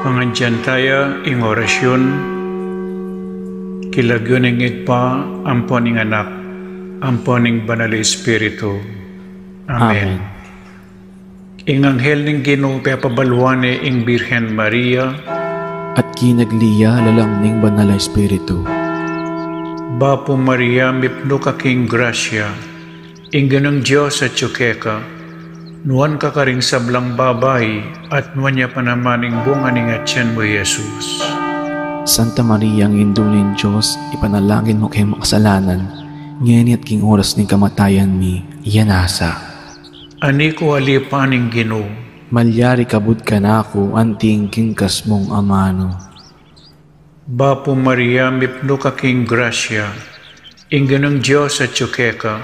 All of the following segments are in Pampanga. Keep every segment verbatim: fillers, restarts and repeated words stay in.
Pangadyan taya ing orasyun. King lagyu ning Ibpa, ampo ning Anak, ampo ning Banal a Espiritu. Amen. Amen. Ing anghel ning Ginu pepabaluan ne ing Birhen Maria. At kinagli ya lalam ning Banal a Espiritu. Bapu Maria, mipnu ka king grasya, ing Ginung Dios atyu keka, nuan ka karing sablang babai, at nuan ya pa naman ing bunga ning atyan mu, Jesus. Santa Maria, Indu ning Dios, ipanalangin mu kaming makasalanan, ngeni at king oras ning kamatayan mi. Amen. Ani ku alipan ing Ginu. Malyari kabud kanaku anti ing kingkas mung amanu. Bapu Maria, mipnu ka king grasya, ing Ginung Dios atyu keka,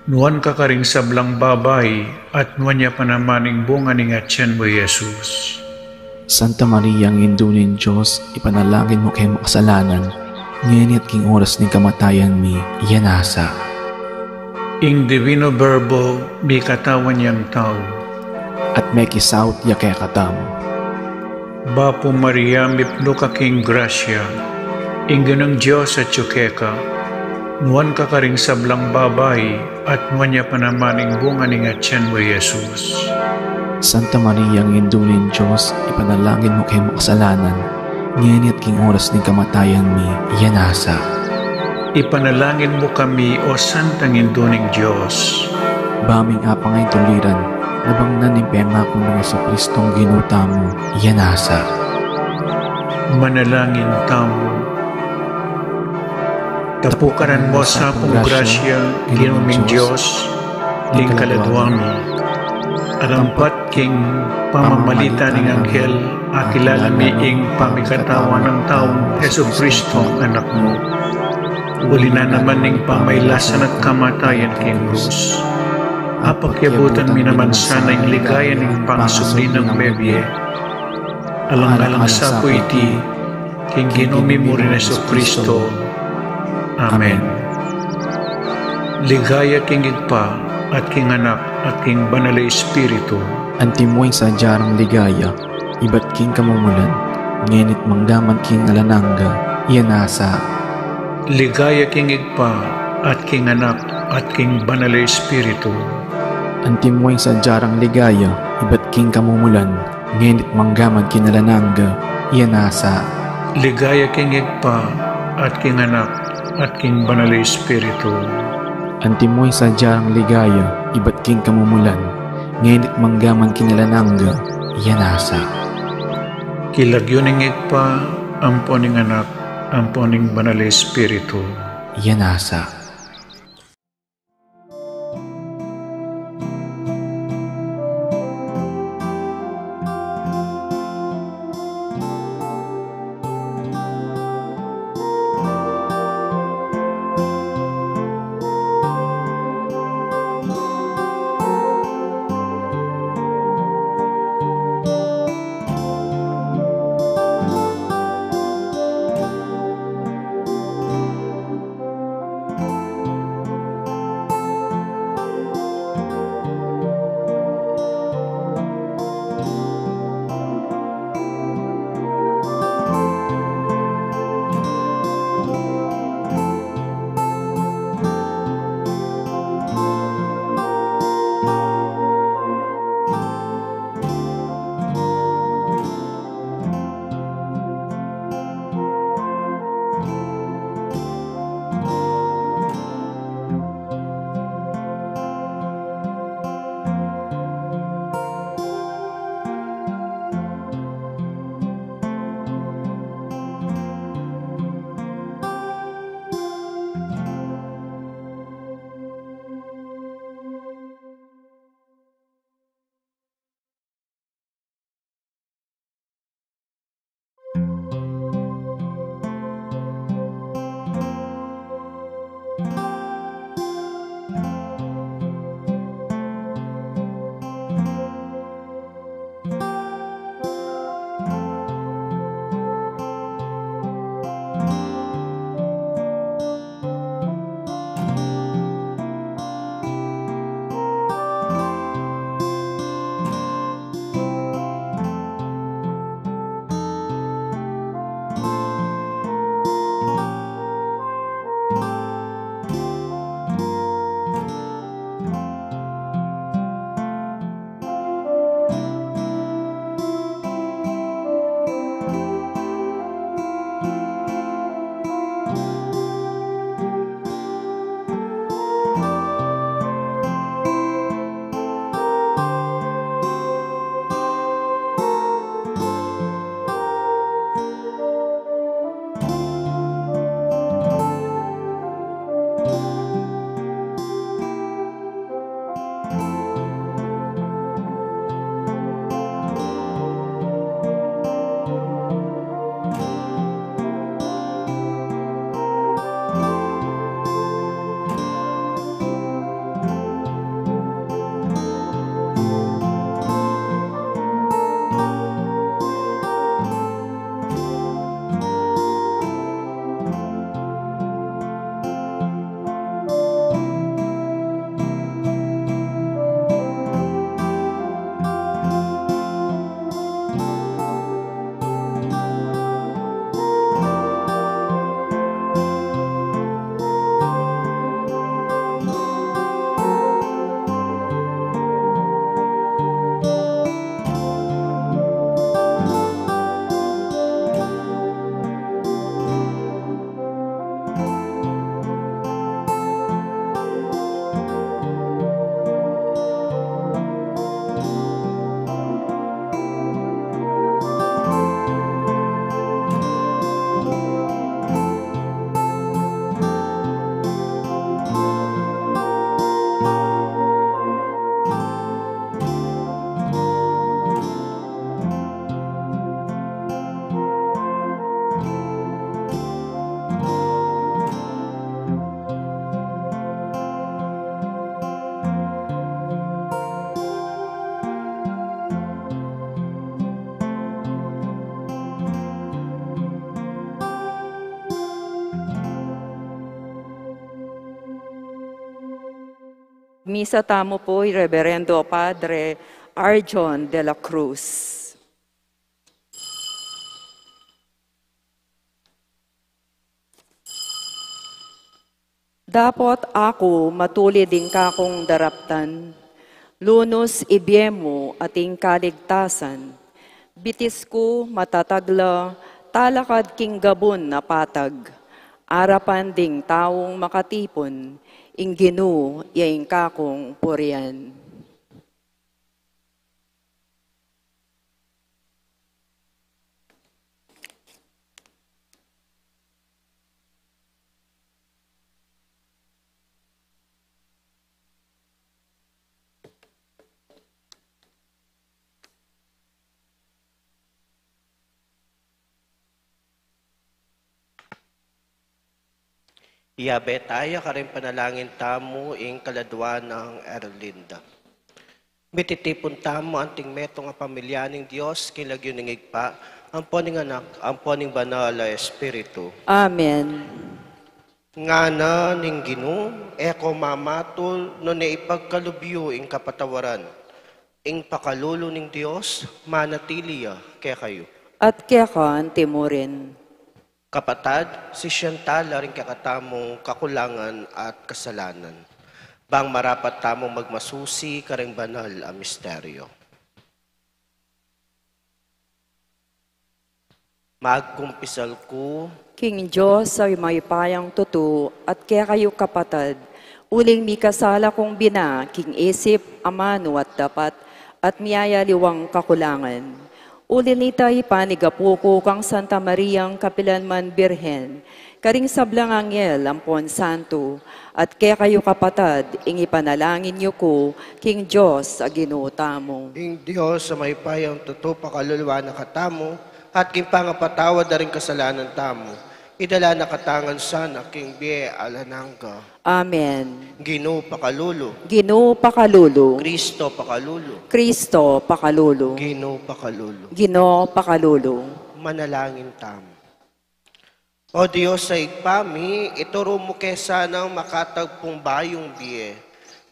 nuan ka karing sablang babai, at nuan ya pa naman ing bunga ning atyan mu, Jesus. Santa Maria, Indu ning Dios, ipanalangin mu kaming makasalanan, ngeni at king oras ning kamatayan mi. Amen. Ing Divino Verbo mikatawan yang tau. At mekisaut ya kekatamu. Bapu Maria, mipnu ka king grasya, ing Ginung Dios atyu keka, nuan ka karing sablang babai, at nuan ya pa naman ing bunga ning atyan mu, Jesus. Santa Maria, Indu ning Dios, ipanalangin mu kaming makasalanan, ngeni at king oras ning kamatayan mi. Amen. Ipanalangin mu kami, O Santang Indu ning Dios. Ba ming apang ing tuliran, nabang na ning pengaku nang Jesucristong Ginu tamu. Amen. Manalangin tamu. Tapukaran mu sa pung grasya, Ginu ming Dios, king kaladwa mi. At ampat king pamamagitan ning anghel, akilala mi ing pamikatawan nang taung Jesucristo, Anak mu. Uli na naman ning pamailasan at kamatayan king krus, apakyabutan mi naman sana ing ligaya ning pangasubli nang mebie. Alang-alang sa pu iti, king Ginu mi murin Jesucristo. Amen. Ligaya king Ibpa, at king Anak, at king Banal a Espiritu. Antimo ing sadya rang ligaya, ibat king kamumulan, ngeni't manggaman king alang angga. Amen. Ligaya king Ibpa, at king Anak, at king Banal a Espiritu. Antimo ing sadya rang ligaya, ibat king kamumulan, ngeni't manggaman king alang angga. Amen. Ligaya king Ibpa, at king Anak, at king Banal a Espiritu. Antimo ing sadya rang ligaya, ibat king kamumulan, ngeni't manggaman king alang angga. Amen. King lagyu ning Ibpa, ampo ning Anak, ampo ning Banal a Espiritu. Amen. Misa tamu pu i Reverendo Padre Arjon de la Cruz. Dapot aku matulid ing kakung daraptan, lunus ibie mu at ing kaligtasan, bitis ku matatag la talakad king gabun a patag, arapan ding taung makatipun, ing Ginu ya ing kakung purian. Iyabe taya karing panalangin tamu ing kaladua nang Erlinda. Mititipun tamu anting metung a pamilya ning Dios, king lagyu ning Ibpa, ampo ning Anak, ampo ning Banal a Espiritu. Amen. Ngana ning Ginu, e ko mamatul, nune ipagkalub yu ing kapatawaran. Ing pakalulu ning Dios, manatili ya kekayu. At keka antimurin. Kapatad, sisian tala ring kekatamung kakulangan at kasalanan, bang marapat tamung magmasusi karing banal a misteryo. Magkumpisal ku king Dios a mayupayang tutu at kekayu kapatad, uling mikasala kung bina king isip, amanu at dapat, at miyayaliwang kakulangan. Uli nita, ipanigapu ku kang Santa Mariang kapilanman Birhen, karing sablang anghel ampon santo, at kekayu kapatad, ing ipanalangin yu ku king Dios a Ginu tamu. Ing Dios a mayupayang tutu pakalulu na katamu, at king pangapatawad da ring kasalanan tamu, idala na katamu ngan sana king bie alang angga. Amen. Ginu pakalulu. Ginu pakalulu. Kristo pakalulu. Kristo pakalulu. Ginu pakalulu. Ginu pakalulu. Manalangin tamu. O Dios a Ibpa mi, ituru mu ke sanang makatagpung bayung bie,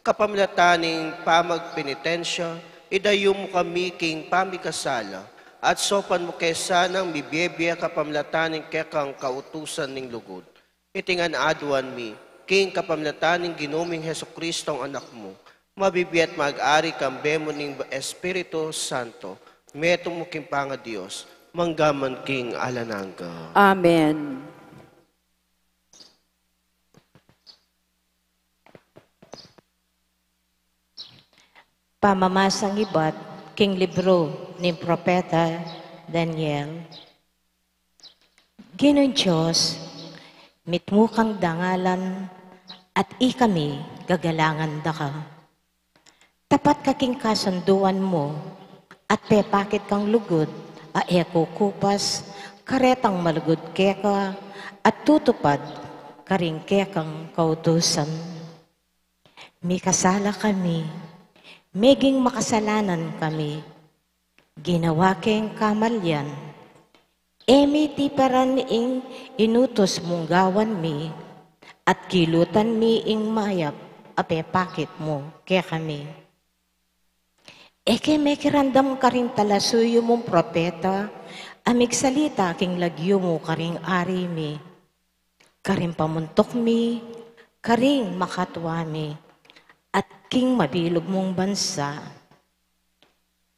kapamilatan ning pamagpenitensya, idayu mu kami king pamikasala, at saupan mu ke sanang mibie-bie kapamilatan ning kekang kautusan ning lugud. Iti ngan aduan mi, king kapamilatan ning Ginu ming Jesucristo a Anak mu, mabibie at mag-ari kambe mu ning Espiritu Santo, metung mu king pangaDios, mangga man king alang angga. Amen. Pamamasang ibat king libru ning propeta Daniel. Ginung Dios, mitmu kang dangalan, at ikami gagalangan da ka. Tapat ka king kasunduan mu, at pepakit kang lugud a e kukupas karetang malugud keka, at tutupad karing kekang kautusan. Mikasala kami, meging makasalanan kami. Ginawa keng kamalian, e mi tiparan ing inutus mung gawan mi, at kilutan mi ing mayap a pepakit mu kekami. E ke mekiramdam karing talasuyu mung propeta a migsalita king lagyu mu karing ari mi, karing pamuntuk mi, karing makatua mi, at king mabilug mung bansa.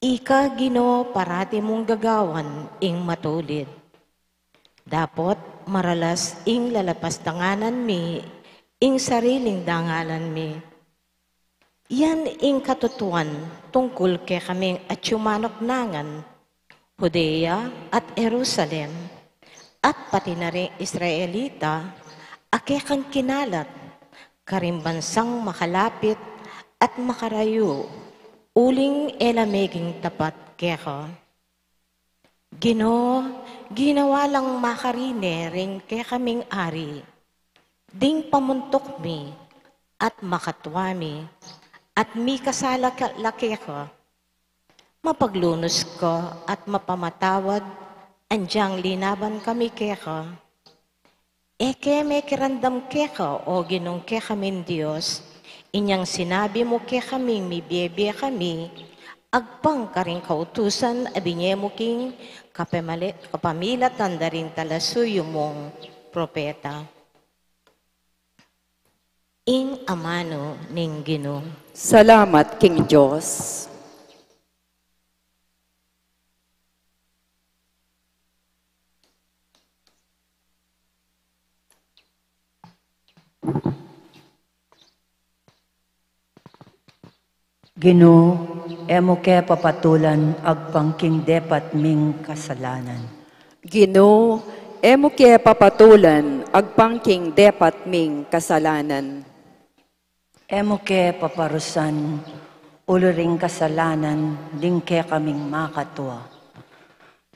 Ika, Ginu, parati mung gagawan ing matulid. Dapot maralas ing lalapas danganan mi, ing sariling danganan mi. Yan ing katutuan tungkul kekaming atyu manuknangan, Judea at Jerusalem, at pati na ring Israelita a kekang kinalat karing bansang makalapit at makarayu, uling e la meging tapat keka. Ginu, ginawa lang makarine ring kekaming ari ding pamuntuk mi at makatua mi, at mikasala ka la keka. Mapaglunus ka at mapamatawad, anyang linaban kami keka. E ke mekiramdam keka, o Ginung kekaming Dios, Inyang sinabi mu kekaming mibie-bie kami, agpang karing kautusan a binie mu king kapamali-, kapamilatan da ring talasuyu mung propeta. Ing amanu ning Ginu. Salamat king Dios. Ginu, e mu ke papatulan agpang king depat ming kasalanan. Ginu, e mu ke papatulan agpang king depat ming kasalanan. E mu ke paparusan uli ring kasalanan ding kekaming makatua.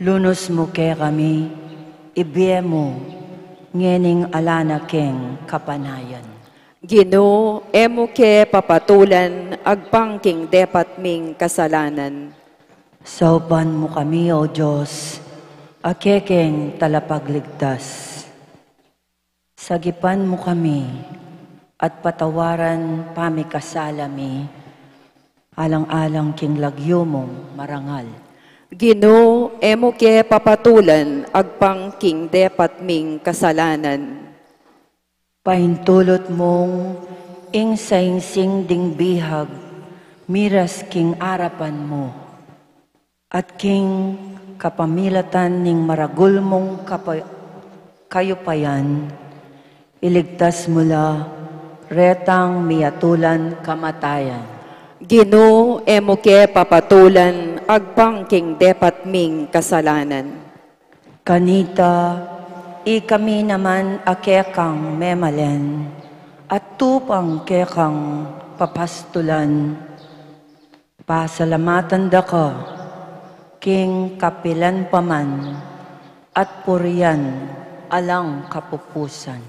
Lunus mu kekami, ibie mu, ngening ala na keng kapanayan. Ginu, e mu ke papatulan agpang king depat ming kasalanan. Saupan mu kami, O Dios, a kekeng talapagligtas. Sagipan mu kami at patawaran pamikasala mi, alang-alang king lagyu mung marangal. Ginu, e mu ke papatulan agpang king depat ming kasalanan. Paintulut mung ing saingsing ding bihag miras king arapan mu. At king kapamilatan ning maragul mung kapa-, kayupayan, iligtas mu la retang miatulan kamatayan. Ginu, e mu ke papatulan agpang king depat ming kasalanan. Kanita, ikami naman a kekang memalen, at tupang kekang papastulan, pasalamatan da ka king kapilan pa man at purian alang kapupusan.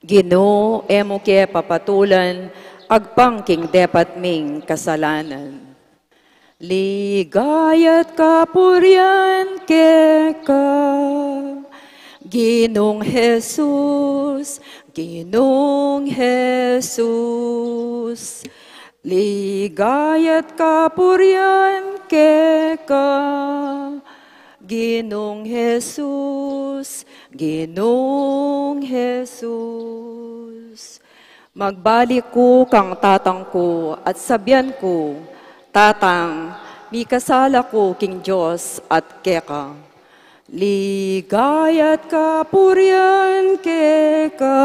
Ginu, e mu ke papatulan agpang king depat ming kasalanan. Ligaya't kapurian keka, Ginung Jesus, Ginung Jesus. Ligaya't kapurian keka, Ginung Jesus, Ginung Jesus. Magbalik ku kang tatang ku at sabian ku, "Tatang, mikasala ku king Dios at keka." Ligaya't kapurian keka,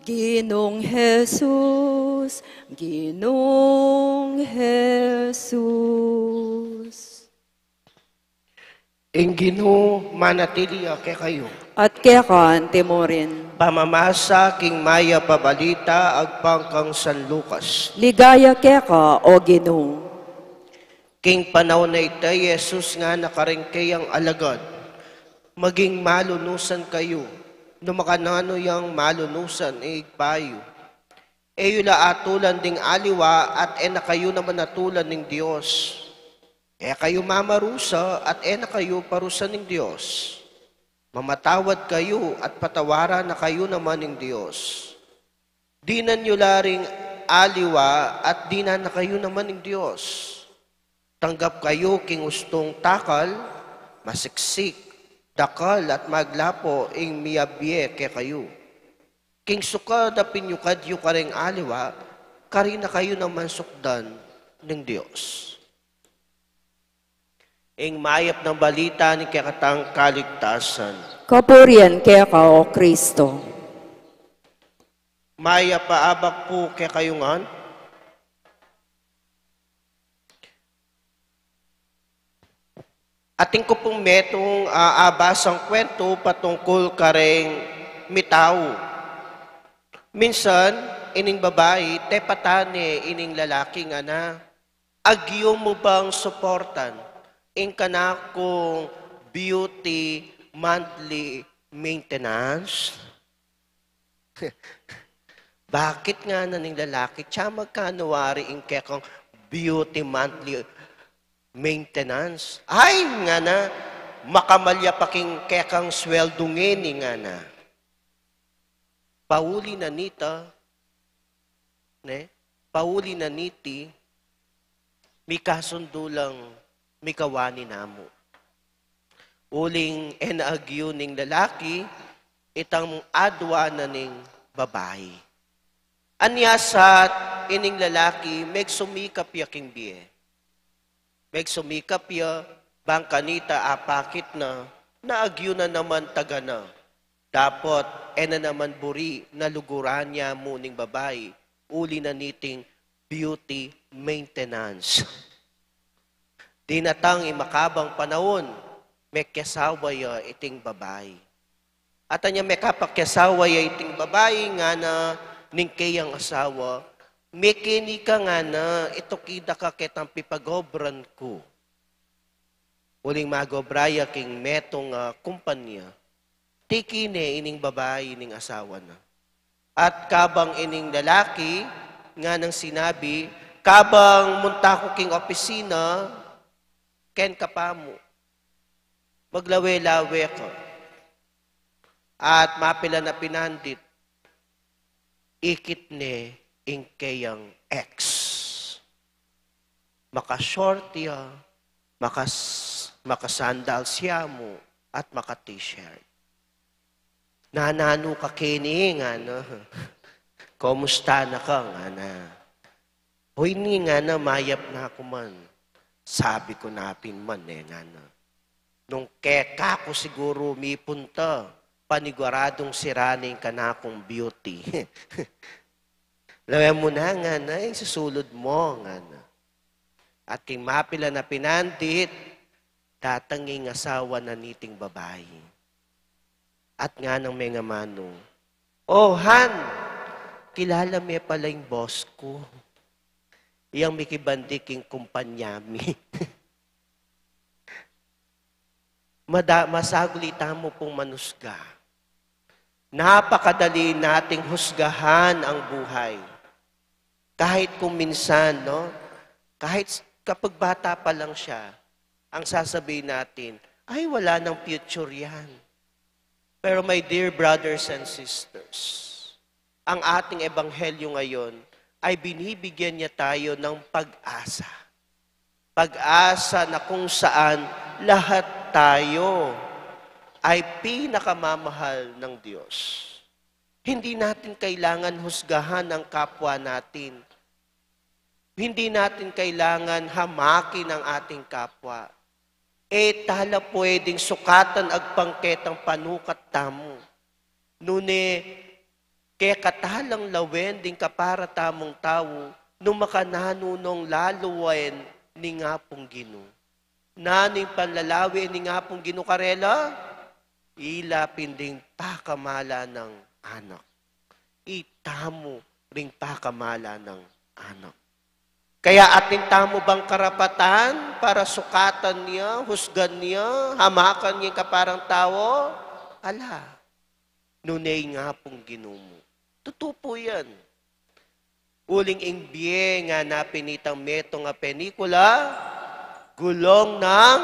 Ginung Jesus, Ginung Jesus. Ing Ginu manatili ya kekayu. At keka antimurin. Pamamasa king mayap a balita agpang kang San Lucas. Ligaya keka, O Ginu. King panaun a ita, i Jesus ngana karing kayang alagad, "Maging malunusan kayu, nu makananu yang malunusan ing Ibpa yu. E yu la atulan ding aliwa at e na kayu naman atulan ning Dios. E kayu mamarusa at e na kayu parusan ning Dios. Mamatawad kayu at patawaran na kayu naman ning Dios. Dinan yu la ring aliwa at dinan na kayu naman ning Dios. Tanggap kayu king ustung takal, masiksik, dakal at maglapo ing miyabie kekayu. King sukad a pinyukad yu karing aliwa, karin na kayu naman sukdan ning Dios." Ing mayap a balita ning kekatang kaligtasan. Kapurian keka, O Kristo. Mayap a abak pu kekayu ngan. Atin ku pung metung a abasang kwentu patungkul karing mitau. Minsan, ining babai, tepatan ne ining lalaki, ngana, "Agyu mu bang suportan ing kanakung beauty monthly maintenance?" "Bakit," ngana ning lalaki, "tsa magkanu wari ing kekang beauty monthly maintenance?" "Ay," ngana, "makamalya pa king kekang sweldu ngeni," ngana. Pauli na nita, ne? Pauli na niti, mikasundu lang mikawani namu. Uling e na agyu ning lalaki, itang adwa na ning babai. Anya sa ining lalaki, megsumikap ya king bie. Megsumikap ya, bang kanita apakit na, naagyu na naman taga na. Dapot, e na naman buri, naluguran ya mu ning babai, uli na niting beauty maintenance. Dinatang ing makabang panaun, mekiasawa ya iting babai. At anya mekapakiasawa ya iting babai, ngana ning keyang asawa, mekeni ka ngana, itukida ka ketang pipagobran ku. Uling magobra ya king metung a kumpanya, tiki ne ining babai ning asawa na. At kabang ining lalaki, nganang sinabi, kabang munta ku king opisina, ken ka pa mu. Maglawe-lawe ka. At mapilan a pinandit, ikit ne ing keyang ex. Maka-short ya, makas-, maka-sandals ya mu, at maka-t-shirt. Nananu ka keni, ngana. Kumusta na ka, ngana. Hoy ni, ngana, mayap na ku man. Sabi ku na pin man e, ngana. Nung keka ku siguru mipunta, paniguradung sira ne ing kanakung beauty. Lawen mu na, ngana, ing susulud mu, ngana. At king mapilan a pinandit, datang ing asawa na niting babai. At nganang mengamanu, "O, Han, kilala me pala ing boss ku. Iyang mikibandi king kumpanya mi." Mada-, masaguli tamu pung manusga. Napakadali nating husgahan ang buhay. Kahit kung minsan, no? Kahit s-, kapag bata pa lang siya, ang sasabihin natin, "Ay, wala nang future yan." Pero my dear brothers and sisters, ang ating ebanghelyo ngayon ay binibigyan niya tayo ng pag-asa. Pag-asa na kung saan lahat tayo ay pinakamamahal ng Diyos. Hindi natin kailangan husgahan ang kapwa natin. Hindi natin kailangan hamakin ang ating kapwa. E tala pwedeng sukatan agpang ketang panukat tamu. Nune, kekatalang lawen ding kapara tamung tau, nung makananu nong lalawen ning Apung Ginu. Nanu ing panlalawen ning Apung Ginu karela? Ila pin ding pakamala nang anak. Itamu ring pakamala nang anak. Kaya atin tamu bang karapatan para sukatan ya, husgan ya, hamakan ya ing kaparang tau? Ala. Nune ing Apung Ginu mu. Tutu pu yan. Uling ing bie ngana pin itang metung a pelikula, gulong ng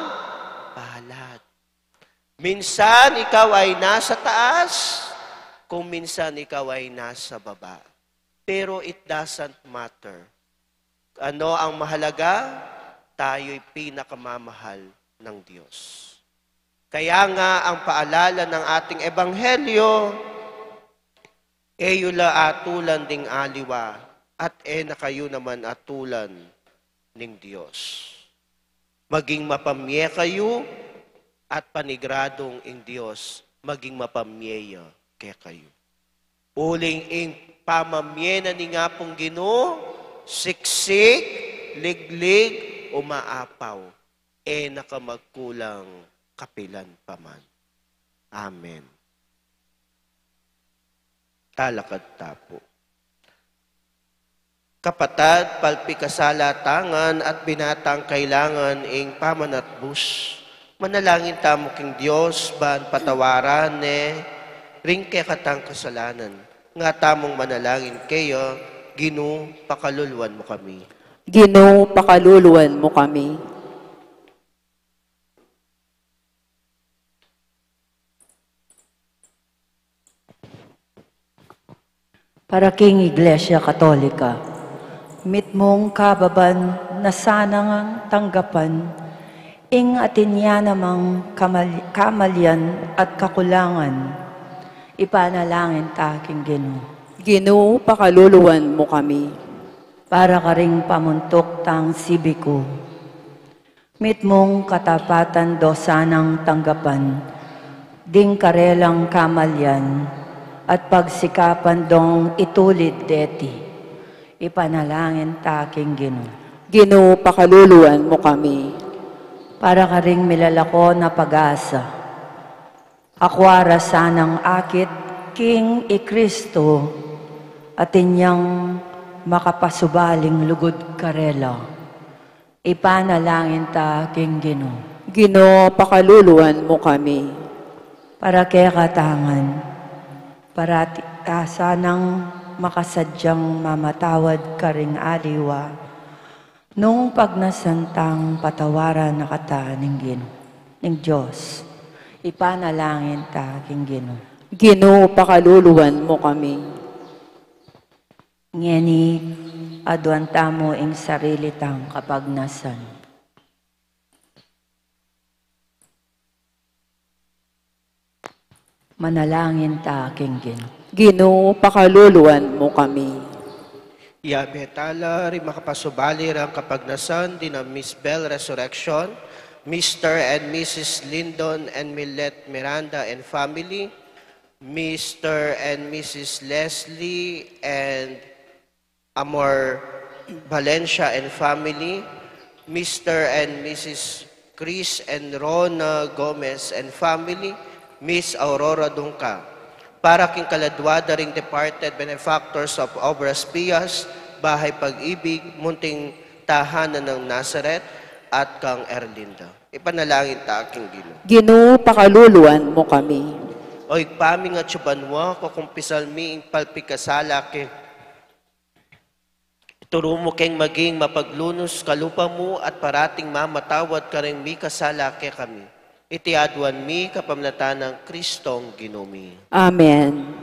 palad. Minsan ikaw ay nasa taas, kung minsan ikaw ay nasa baba. Pero it doesn't matter. Ano ang mahalaga? Tayo'y pinakamamahal ng Diyos. Kaya nga ang paalala ng ating ebanghelyo, "E yu la atulan ding aliwa, at e na kayu naman atulan ning Dios." Maging mapamye kayu, at paniguradung ing Dios maging mapamye ya kekayu. Uling ing pamamye na ning Apung Ginu, siksik, liglig, umaapaw, e na ka magkulang kapilan pa man. Amen. Talakad ta pu. Kapatad, palpi kasala ta ngan at binatang kailangan ing pamanatbus. Manalangin tamu king Dios ban patawaran ne ring kekatang kasalanan. Nga tamung manalangin keya, Ginu, pakaluluan mu kami. Ginu, pakaluluan mu kami. Para king Iglesia Katolika. Mitmung kababan na sanang tanggapan ing atin ya namang kamal-, kamalian at kakulangan. Ipanalangin ta king Ginu. Ginu, pakaluluan mu kami. Para karing pamuntuk tang sibiku. Mitmung katapatan do sanang tanggapan ding karelang kamalian at pagsikapan dong itulid deti. Ipanalangin ta king Ginu. Ginu, pakaluluan mu kami. Para karing milalako na pag-asa. Akua ra sanang akit king i Kristo, atin yang makapasubaling lugud karela. Ipanalangin ta king Ginu. Ginu, pakaluluan mu kami. Para kekatang ngan, parati ta sanang makasadyang mamatawad karing aliwa, nung pagnasan tang patawaran na kata ning Ginu, ning Dios. Ipanalangin ta king Ginu. Ginu, pakaluluan mu kami. Ngeni, aduan tamu ing sarili tang kapagnasan. Manalangin ta king Ginu. Ginu, pakaluluan mu kami. Yabe tala ring makapasubali rang kapagnasan dina Miss Bell Resurrection, Mister and Missus Lindon and Millet Miranda and family, Mister and Missus Leslie and Amor Valencia and family, Mister and Missus Chris and Rona Gomez and family, Miss Aurora Dungca. Para king kaladua da ring departed benefactors of Obras Pias, Bahay Pag-ibig, Munting Tahanan ng Nazaret, at kang Erlinda. Ipanalangin ta king Ginu. Ginu, pakaluluan mu kami. O Ibpa mi, atsu ka banua, kakumpisal mi ing palpikasala ke. Ituru mu keng maging mapaglunus kalupa mu at parating mamatawad karing mikasala kekami. Iti aduan mi kapamilatan nang Kristong Ginu mi. Amen.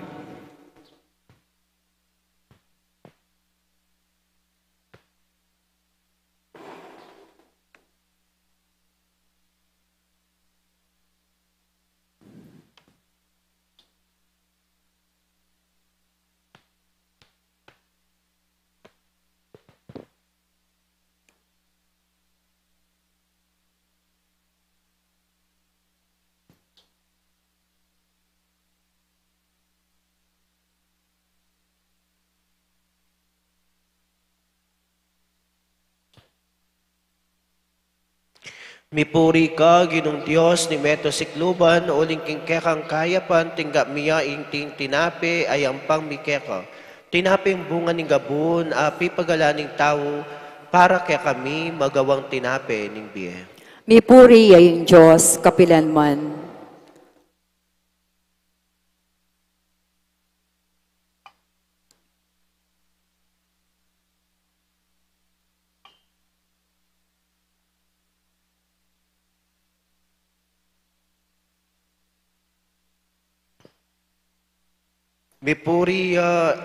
Mipuri ka, Ginung Dios ning meto sikluban, uling king kekang kayapan tinggap mi ya ing tinape a yampang mi keka. Tinapeng bunga ning gabun a pipagalan ning tau, para kekami magawang tinape ning bie. Mipuri ya ing Dios kapilanman. Mipuri ya,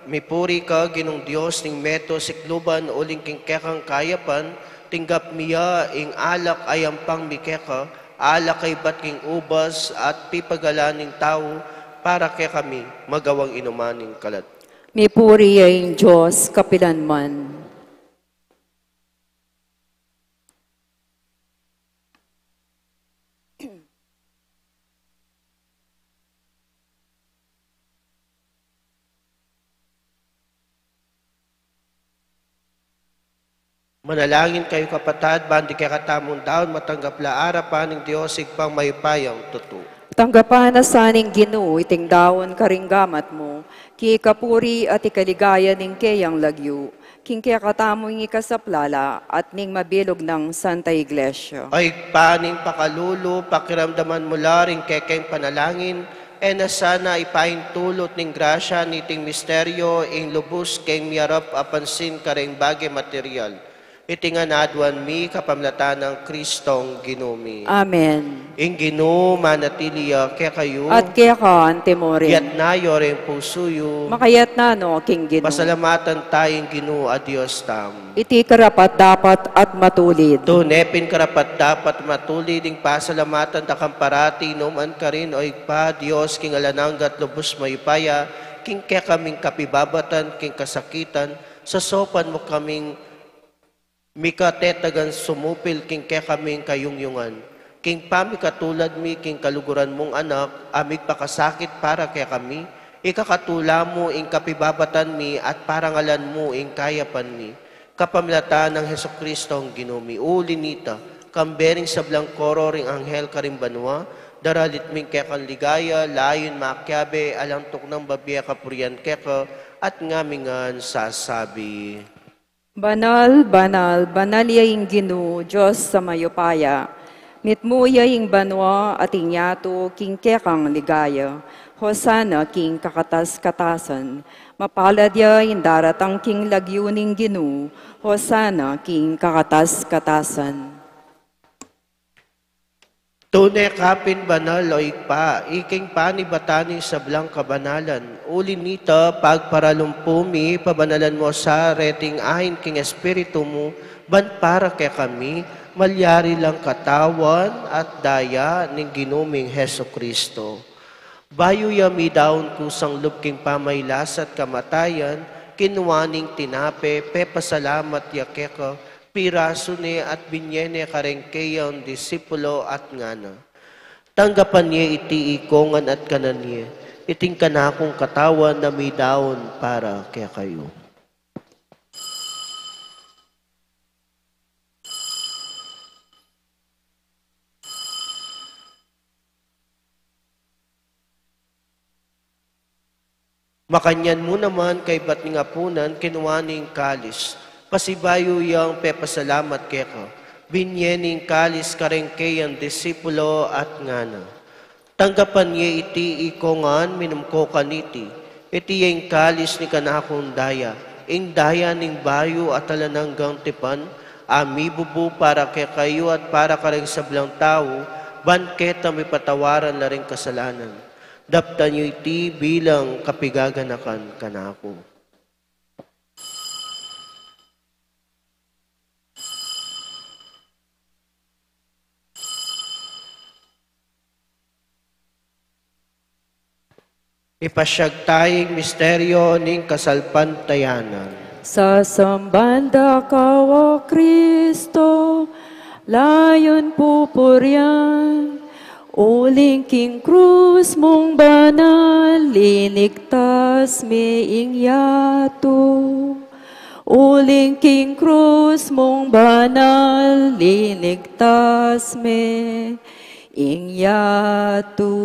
mipuri ka, Ginung Dios ning meto sikluban, uling king kekang kayapan tinggap mi ya ing alak a yampang mi keka, alak a ibat king ubas at pipagalan ning tau, para kekami magawang inuman ning kalat. Mipuri ya ing Dios kapilanman. Manalangin kayu, kapatad, ban ding kekatamung daun matanggap la arapan ning Dios Ibpang mayupayang tutu. Tanggapan na sa ning Ginu iting daun karing gamat mu, king ikapuri at ikaligaya ning keyang lagyu, king kekatamung ikasaplala at ning mabilug nang Santa Iglesia. O Ibpa ning pakalulu, pakiramdaman mu la ring kekeng panalangin, e na sana ipaintulut ning grasya niting misteryo ing lubus keng miyarap a pansin kareng bage material. Iti ngan aduan mi kapamilatan nang Kristong Ginu mi. Amen. Ing Ginu manatili ya kekayu. At keka mu rin. Iyatas yu ring pusu yu. Makayatas no king Ginu. Pasalamatan taya ing Ginu a Dios tamu. Iti karapat-dapat at matulid. Tune pin karapat-dapat at matulid ing pasalamatan da kang parati, nuan karin, O Ibpa, Dios king alang angga at lubus mayupaya, king kekaming kapibabatan king kasakitan, sasaupan mu kaming mikatetagan sumupil king kekaming kayungyungan. King pamikatulad mi king kaluguran mung Anak, a migpakasakit para kekami, ikakatula mu ing kapibabatan mi at parangalan mu ing kayapan mi. Kapamilatan nang Jesucristo a Ginu mi. Uli nita, kambe ring sablang koro ring anghel karing banua, daralit mi ing kekang ligaya, layun makiabe, alang tuknang babie kapurian keka, at ngami ngan sasabi. Banal, banal, banal ya ing Ginu, Dios a mayupaya. Mitmu ya ing banua at ing yatu king kekang ligaya. Hosana king kakatas-katasan. Mapalad ya ing daratang king lagyu ning Ginu. Hosana king kakatas-katasan. Tune ka pin banal, O Ibpa, ika ing panibatan ning sablang kabanalan. Uli nita, pagparalumpu mi, pabanalan mu sa reting ain king Espiritu mu, ban para kekami, malyari lang katawan at daya ning Ginu ming Jesucristo. Bayu ya midaun kusang lub king pamailas at kamatayan, kinua ne ing tinape, pepasalamat ya keka, pirasu ne at binye ne kareng keyang disipulo at ngana. Tanggapan ye iti ikongan at kanan ye, iti ing kanakung katawan a midaun para kekayu. Makanyan mu naman kaybat ning apunan, kinua ne ing kalis. Pasibayu yang pepasalamat keka, binye ne ing kalis kareng keyang disipulo at ngana. Tanggapan ye iti ikongan, minum ko kaniti. Iti ya ing kalis ning kanakung daya, ing daya ning bayu at alang anggang tipan, a mibubu para kekayu at para kareng sablang tau, ban ketang mipatawaran la ring kasalanan. Daptan yu iti bilang kapigaganakan kanaku. Ipasyag taya ing misteryo ning kasalpantayanan. Sasamban da ka, O Kristo, layun pupurian, uling king krus mung banal, linigtas me ing yatu. Uling king krus mung banal, linigtas me ing yatu.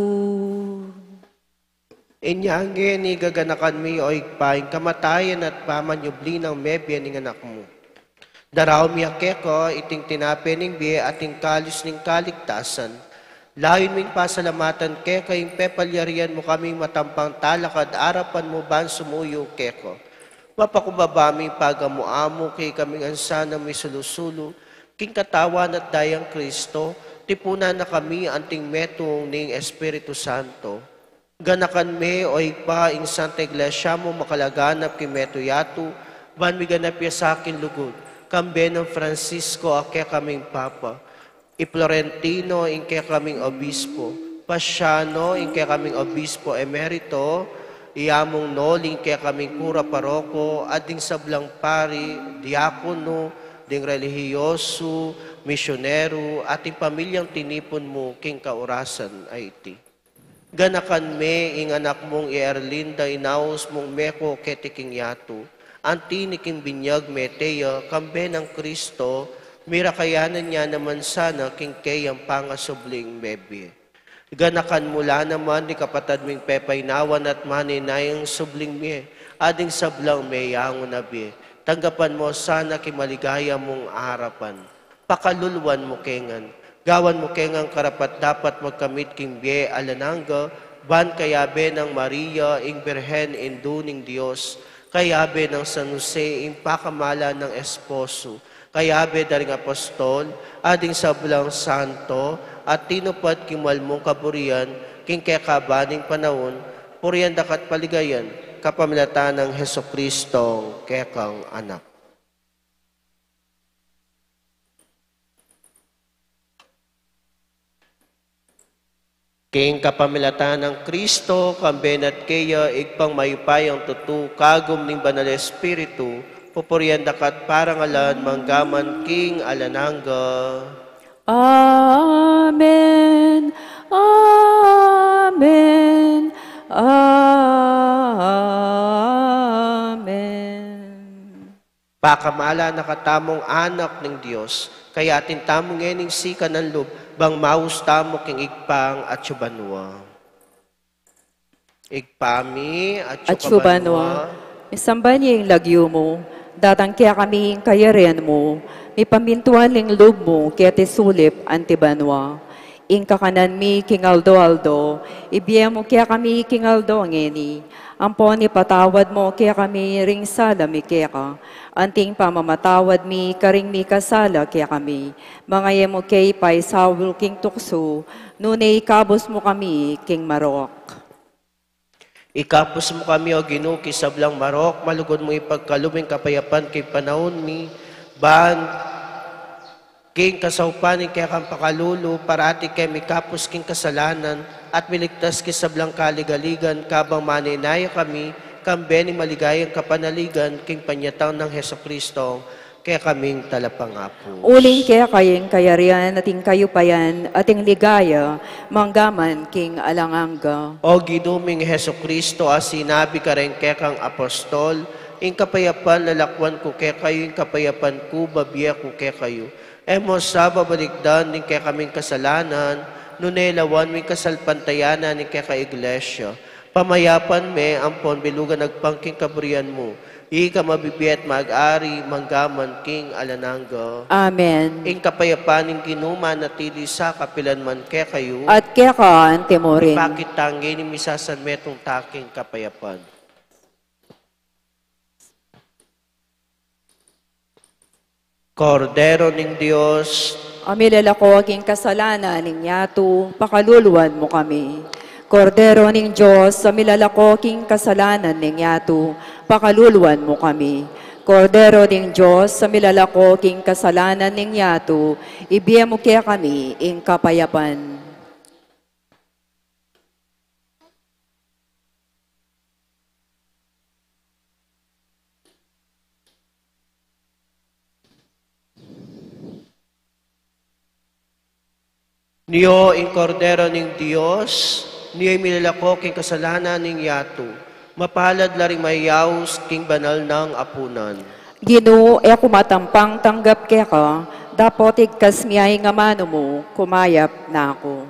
Inya ngeni gaganakan mi, O Ibpa, ing kamatayan at pamanyubli nang mebie ning Anak mu. Daraun mi keka iting tinape ning bie at ing kalis ning kaligtasan. Layun ming pasalamatan keka ing pepalyarian mu kaming matampang talakad arapan mu ban sumuyu keka. Mapakumbaba ming pagamu-amu king ikaming ansan a misulu-sulu king katawan at dayang Kristo, tipunan na kami anting metung ning Espiritu Santo. Ganakan me, O Ibpa, ing Santa Iglesia mu makalaganap king metung yatu, ban miganap ya sa king lugud, kambe nang Francisco a kekaming Papa, i Florentino ing kekaming Obispo, Pasiano ing kekaming Obispo Emerito, i Among Noli ing kekaming Kura Paroko, at ding sablang pari, diakono, ding relihiyoso, misyonero, at ing pamilyang tinipun mu king kaurasan a iti. Ganakan me ing anak mung i Erlinda, inaus mung meko keti king yatu. Anti king binyag mete ya, kambe nang Kristo, mirakayanan ya naman sana king keyang pangasubling mebie. Ganakan mu la naman ding kapatad ming pepainawan at maninayang subling mie, at ding sablang meyangu na bie. Tanggapan mu sana king maligaya mung arapan. Pakaluluan mu ke ngan. Gawan mu ke ngan karapat-dapat magkamit king bie alang angga, ban kayabe nang Maria, ing Birhen, Indu ning Dios, kayabe nang San Jose, ing pakamalan nang esposo, kayabe da ring apostol, at ding sablang santo, at tinupad king mal mung kaburian, king kekaban ning panaun, purian da ka at paligayan, kapamilatan nang Jesucristo, kekang Anak. King kapamilatan nang Kristo, kambe na at keya, Ibpang mayupayang tutu, kagum ning Banal Espiritu, pupurian da ka at parangalan, mangga man king alang angga. Amen. Amen. Amen. Pakamalan na katamung anak ning Dios, kaya atin tamu ngening sikan ning lub, bang maus tamu king Ibpang atsu banua. Ibpa mi, atsu ka banua. Atsu banua. Misamban ya ing lagyu mu, datang kekami ing kayarian mu, mipamintuan ing lub mu, keti sulip anti banua. Ing kakanan mi king aldo-aldo, ibie mu kekami king aldo ngeni. Ampon ipatawad mu kekami ring sala mi keka, anting pamamatawad mi karing mikasala kekami. Manga e mu ke ipaisaul king tuksu, nune ikabus mu kami king marok. Ikabus mu kami, O Ginu, king sablang marok, malugud mung ipagkalub ing kapayapan king panaun mi, ban king kasaupan ning kekang pakalulu, parati keng mikabus king kasalanan, at miligtas king sablang kaligaligan, kabang manenaya kami, kambe ning maligayang kapanaligan, king panyatang nang Jesucristo, kekaming talapangabus. Uling keka ing kayarian, at ing kayupayan, at ing ligaya, mangga man king alang angga. O Ginu ming Jesucristo, a sinabi kareng kekang apostol, ing kapayapan lalakwan ku kekayu, ing kapayapan ku babie ku kekayu. E mu sa babalikdan ding kekaming kasalanan, nune lawan mu ing kasalpantayanan ning keka Iglesia. Pamayapan me ampon bilugan agpang king kaburian mu. Ika mabibie at mag-ari, mangga man king alang angga. Amen. Ing kapayapan ning Ginu manatili sa kapilan man kekayu. At keka anti mu rin. Pakit ta ngeni ing misasanmetung ta king kapayapan. Kordero ning Dios, a milalako king kasalanan ning yatu, pakaluluan mu kami. Kordero ning Dios, a milalako king kasalanan ning yatu, pakaluluan mu kami. Kordero ning Dios, a milalako king kasalanan ning yatu, ibie mu kekami ing kapayapan. Nio ing Kordero ning Dios, nio ing milalako king kasalanan ning yatu. Mapalad la ring mayayaus king banal nang apunan. Ginu, e ku matampang tanggap keka, dapot igkas mi ya ing amanu mu, kumayap na ku.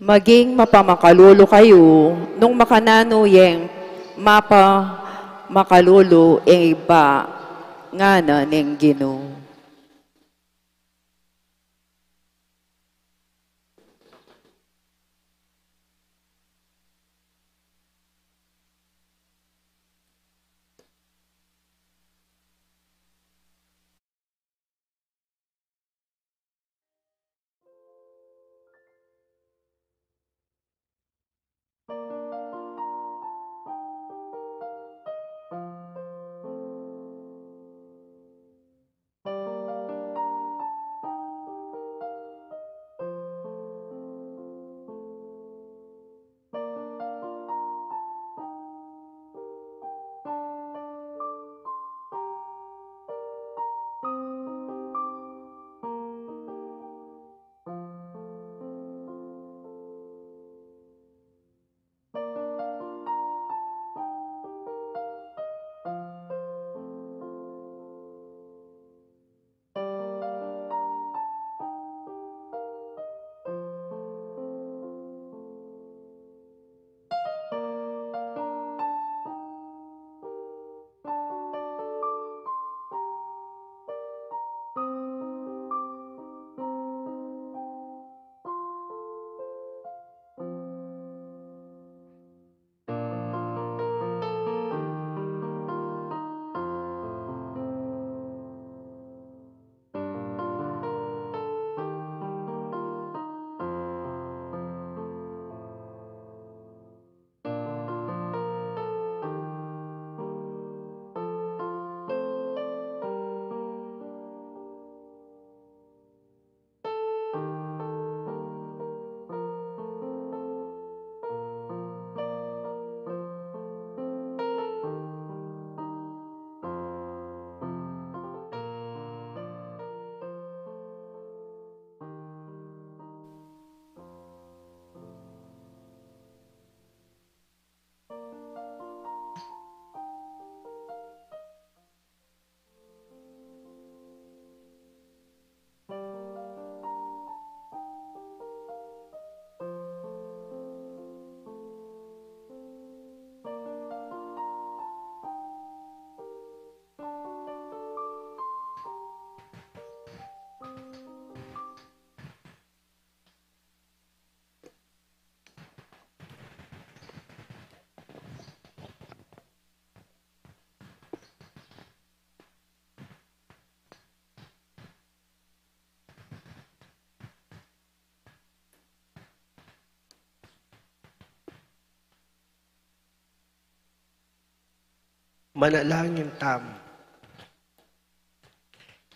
Maging mapamakalulu kayu, nung makananu yeng mapamakalulu ing Ibpa, ngana ning Ginu. Manalangin tamu.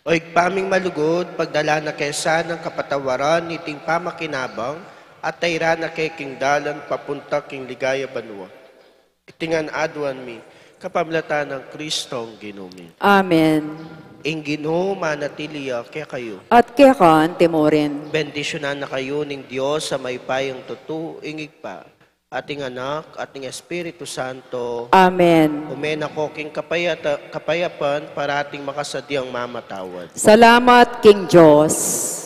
O Ibpa ming malugud, pagdala na ke sana ing kapatawaran niting pamakinabang, at tairan na ke king dalan papunta king ligaya banua. Iti ngan aduan mi, kapamilatan nang Kristong Ginu mi. Amen. Ing Ginu manatili ya kekayu. At keka naman murin. Bendisyunan na kayu ning Dios a mayupayang tutu, ing Ibpa, at ing Anak, at ing Espiritu Santo. Amen. Ume na ko king kapayata-, kapayapan, parating makasadyang mamatawad. Salamat king Dios.